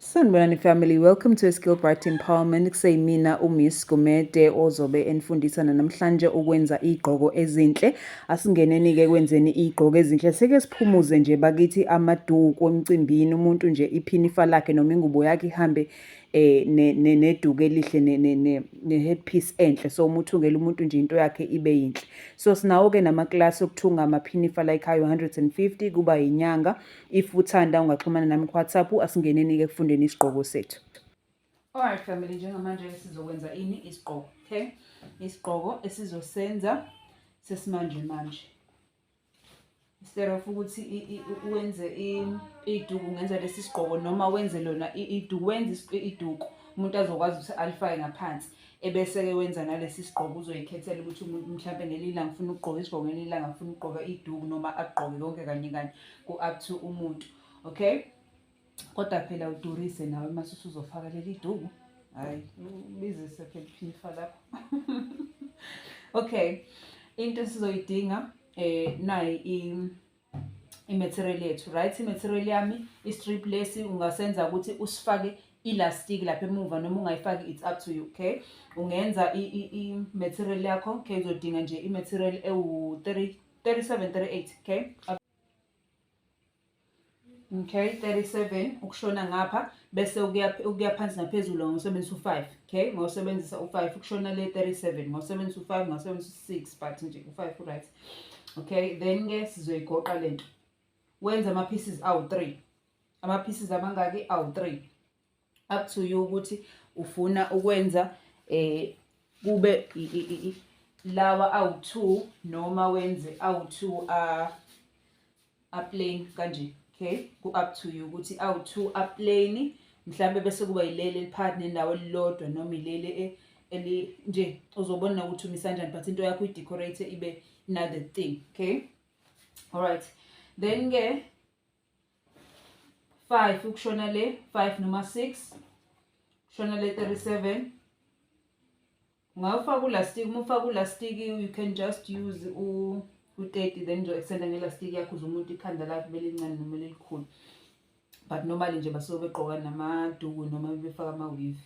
Sanibonani family, welcome to Skill Bright Empowerment. Kuseyimina uMiss Gumede ozobe enifundisa namhlanje ukwenza igqoko ezinhle. Asingeneni ke ekwenzeni igqoko ezinhle. Seke siphumuze nje bakithi amaduku emcimbini, umuntu nje iphinifa lakhe noma ingubo yakhe ihambe eh neduku elihle ne-headpiece enhle. So uma uthungela umuntu nje into yakhe ibe yinhle. So sinawo ke namaklasi okuthunga amaphinifa la ekhaya 150 kuba yinyanga. If uthanda ungaxhumana nami ku-WhatsApp, asingeneni-ke ekufundeni isigqoko sethu. Alright family, njengamanje sizokwenza ini isigqoko, okay? Isigqoko esizosenza sesimanje manje. Instead of ukuthi wenze iduku ungenza lesi sigqoko noma wenze lona iduku, wenze iduku umuntu azokwazi ukuthi alifake ngaphansi ebese-ke wenza nalesi sigqoko uzoyikhethela ukuthi umuntu mhlampe ngelinye ilanga ufuna ukugqoka isigqoko ngelinye ilanga ufuna ukugqoka iduku noma agqoke konke kanye kanye ku-up to umuntu, okay? Kodwa phela udurise nawe mase usuzofaka leli duku, hhayi ubizise phela iphinifa lakho. Okay, into esizoyidinga nayi i-material yethu, right? I-material yami i-strip lesi ungasenza ukuthi usifake elastic lapha emuva noma ungayifaki, it's up to you, okay? Ungenza i-material yakho, okay? Uzodinga nje i-material ewu 37 38, okay? Okay, 37 ukushona ngapha bese ukuya phansi naphezulu ngosebenzisa u5, okay? Ngosebenzisa u5 ukushona le 37, ngosebenzisa u5, ngosebenzisa u6, but nje u5 right. Okay, then ke sizoyigoqa lento. Wenza ama pieces awu3. Ama pieces amangaki? Awu3. Up to you ukuthi ufuna ukwenza kube lawa awu2 noma wenze awu2 a plain kanje, okay? Ku up to you ukuthi awu2 a plain mhlambe bese kuba yileli eliphakathi nendawo elilodwa noma ileli eli nje, uzobona ukuthi umisa kanjani, but into yakho uyidecorate ibe another thing, okay? Alright, then ke 5 ukushona le 5 noma 6 kushona le 37. Ungawufaka ulastic, uma ufaka ulastic you can just use u-30, then nje extenda ngelastic yakho uze umuntu ikhanda lakhe belincane noma lelikhulu, but normally nje basuke begqoka namaduku noma befaka ama-weave,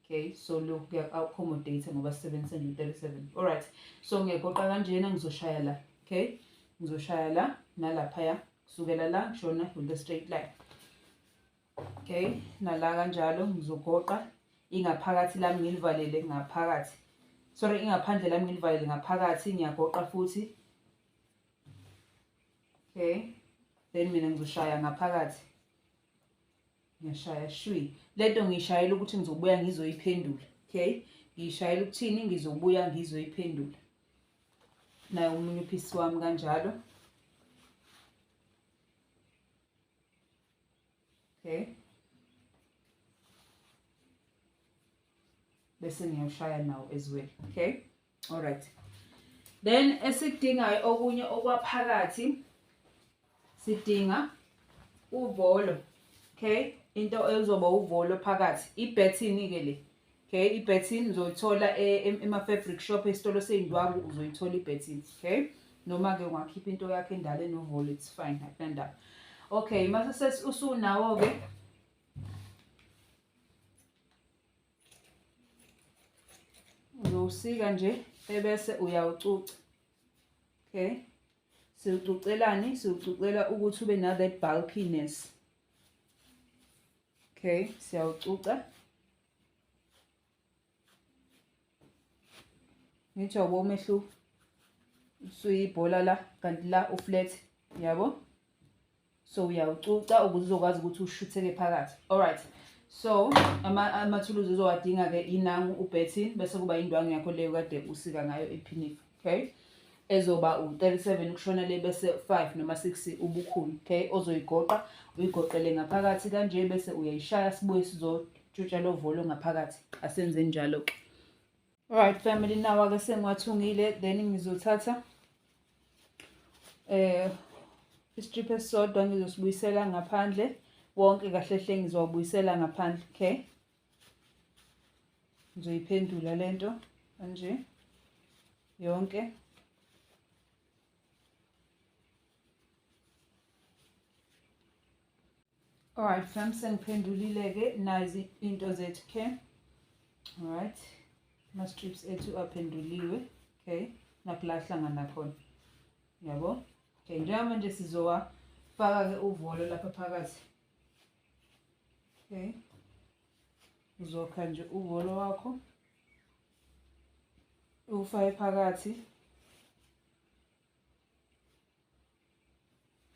okay? So lokhu kuya-accommodate ngoba sisebenzisa nje u-37. Alright, so ngiyagoqa kanjena, ngizoshaya la, okay? Ngizoshaya la nalaphaya, kusukela la ngishona with the straight line, okay? Nala kanjalo ngizogoqa ingaphakathi lami ngilivalele ngaphakathi, sorry, ingaphandle lami ngilivalele ngaphakathi, ngiyagoqa futhi, okay? Then mina ngizoshaya ngaphakathi, ngiyashaya shwi. Lento ngiyishayela ukuthi ngizobuya ngizoyiphendula, okay? Ngiyishayela ukuthini? Ngizobuya ngizoyiphendula. Naye omunye uphisi wami kanjalo, okay? Bese ngiyawushaya nawo as well, okay? Alright, then esikudingayo okunye okwaphakathi, sidinga uvolo, okay? Into ezoba uvolo phakathi, ibethini ke le, okay? Ibethini uzoyithola ema fabric shop, esitolo seyindwangu uzoyithola ibethini, okay? Noma ke ungakhipha into yakho endala enovolo, it's fine, akunandaba. Okay, mase usunawo ke uzowusika nje ebese uyawucuca, okay? Siwucucelani? Siwucucela ukuthi ube na that bulkiness, okay? Siyawucuca. Ngithi awubo umehluko, usuyibhola la kanti la uflat, yabo? So uyawucuca ukuze uzokwazi ukuthi ushutheke phakathi. Alright, so amathuluzi uzowadinga ke inangu ubethin, bese kuba indwangu yakho leyo kade usika ngayo iphinifa, okay? Ezoba u-37 kushona le bese 5 noma 6 ubukhulu, okay? Ozoyigoqa uyigoqele ngaphakathi kanje bese uyayishaya, sibuye sizotshutsha lo volo ngaphakathi. Asenze njalo ke. Alright family, nawa ke sengiwathungile, then ngizothatha istrip esisodwa ngizosibuyisela ngaphandle, wonke kahle hle ngizowabuyisela ngaphandle, okay? Ngizoyiphendula lento kanje yonke. Alright fam, sengiphendulile-ke nazi into zethu, okay? Alright, ama-strips ethu aphenduliwe, okay? Nakula ahlangana khona, yabo? Okay, njengamanje sizowafaka-ke uvolo lapha phakathi. Okay, uzokha nje uvolo wakho uwufake phakathi.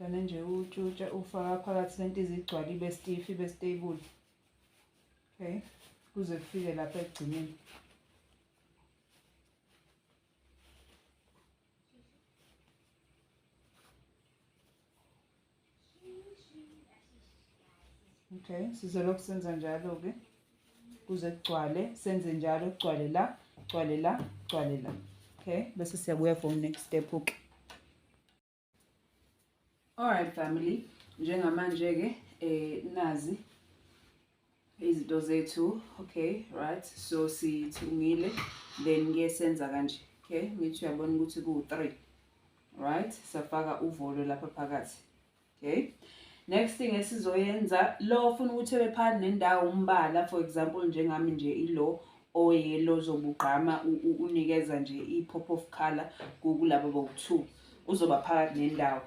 Dane nje utshutsha ufaka phakathi lento izigcwale ibe stiff ibe stable. Okay, kuze kufike lapha ekugcineni. Okay, sizolokhu senza njalo-ke kuze kugcwale, senze njalo kugcwale la, kugcwale la, kugcwale la. Okay, bese siyabuya for next step-ke. Alright family, njengamanje-ke nazi izinto zethu, okay, right? So sithungile, then ke senza kanje, okay? Ngithi uyabona ukuthi ku-3, right? Safaka uvolo lapha phakathi, okay? Next thing esizoyenza, lo ofuna ukuthi ebe phakathi nendawo umbala, for example njengami nje ilo oyelo zobugqama unikeza nje i-pop of color kulabo bowu-2, uzoba phakathi nendawo.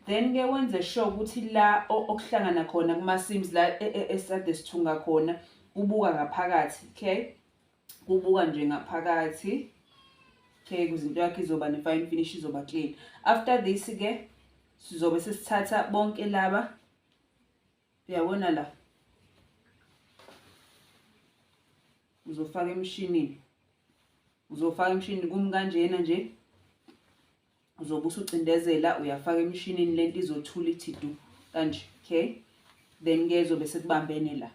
Then ke wenze sure ukuthi la okuhlangana khona kuma-seams la esade sithunga khona kubuka ngaphakathi, okay? Kubuka nje ngaphakathi, okay, ukuze into yakho izoba ne-fine finish, izoba clean. After this ke sizobe sesithatha bonke laba, uyabona la, uzofaka emshinini, uzofaka emshinini kumi kanjena nje, uzobe usucindezela uyafaka emshinini, lento izothula ithi du kanje, okay? Then ke izobe sekubambene la.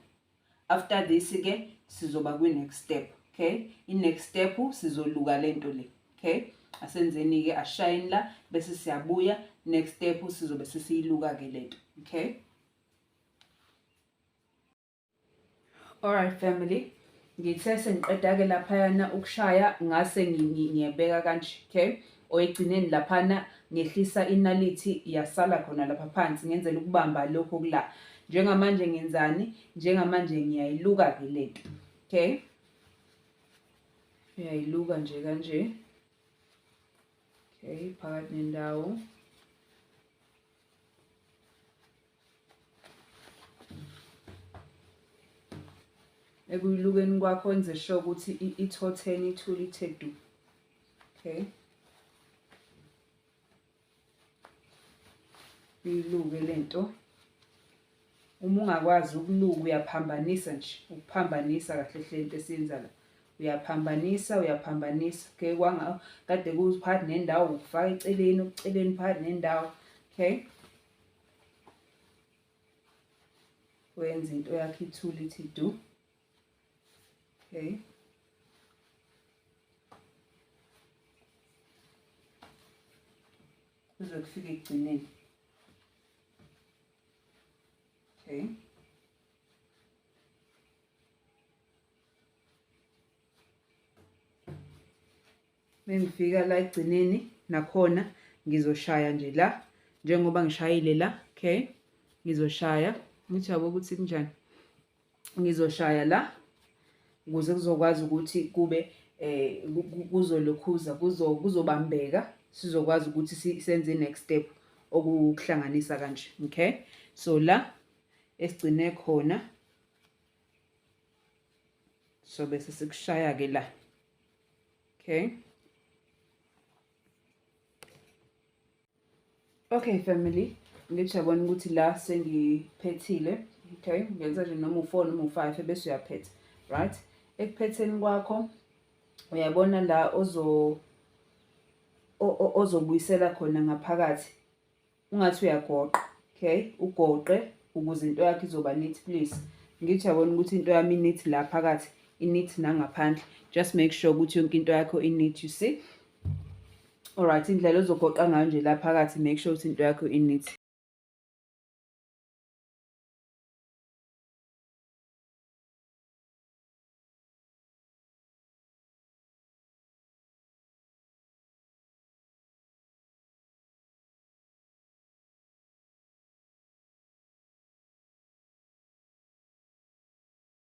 After this ke sizoba kwi next step, okay? I next step sizoluka lento le, okay? Asenzeni ke ashayini la bese siyabuya, next step sizobe sesiyiluka ke lento, okay? Alright family, ngithe sengiqeda ke laphayana ukushaya ngase ngiyabeka kanje, okay? Oyigcineni laphana ngehlisa inalithi yasala khona lapha phansi ngenzela ukubamba lokho kula. Njengamanje ngenzani? Njengamanje ngiyayiluka ke lento, okay? Uyayiluka nje kanje, okay, phakathi nendawo. Ekuyilukeni kwakho wenze sure ukuthi ithothene ithule ithe du, okay? Uyiluke lento. Uma ungakwazi ukuluka uyaphambanisa nje, ukuphambanisa kahle hle into esiyenza la. Uyaphambanisa, uyaphambanisa, okay? Kwanga kade kuphakathi nendawo ukufaka eceleni, ukuceleni phakathi nendawo, okay? Wenza into yakho ithule ithi du, okay? Kuze kufike ekugcineni, okay? Mengifika la ekugcineni nakhona ngizoshaya nje la njengoba ngishayile la, okay? Ngizoshaya, ngithi yabo ukuthi kunjani. Ngizoshaya la ukuze kuzokwazi ukuthi kube kuzolokhuza, kuzobambeka, sizokwazi ukuthi senze next step okuhlanganisa kanje, okay? So la esigcine khona so bese sikushaya ke la, okay? Okay family, ngithi uyabona ukuthi la sengiphethile, okay? Ngenza nje noma u4 noma u5 bese uyaphetha, right? Ekuphetheni kwakho uyabona la ozobuyisela khona ngaphakathi, ungathi uyagoqa, okay? Ugoqe ukuze into yakho izoba neat, please. Ngithi uyabona ukuthi into yami i-neat la phakathi, i-neat nangaphandle. Just make sure ukuthi yonke into yakho i-neat, you see? Alright, indlela ozogoqa ngayo nje la phakathi, make sure ukuthi into yakho i-neat.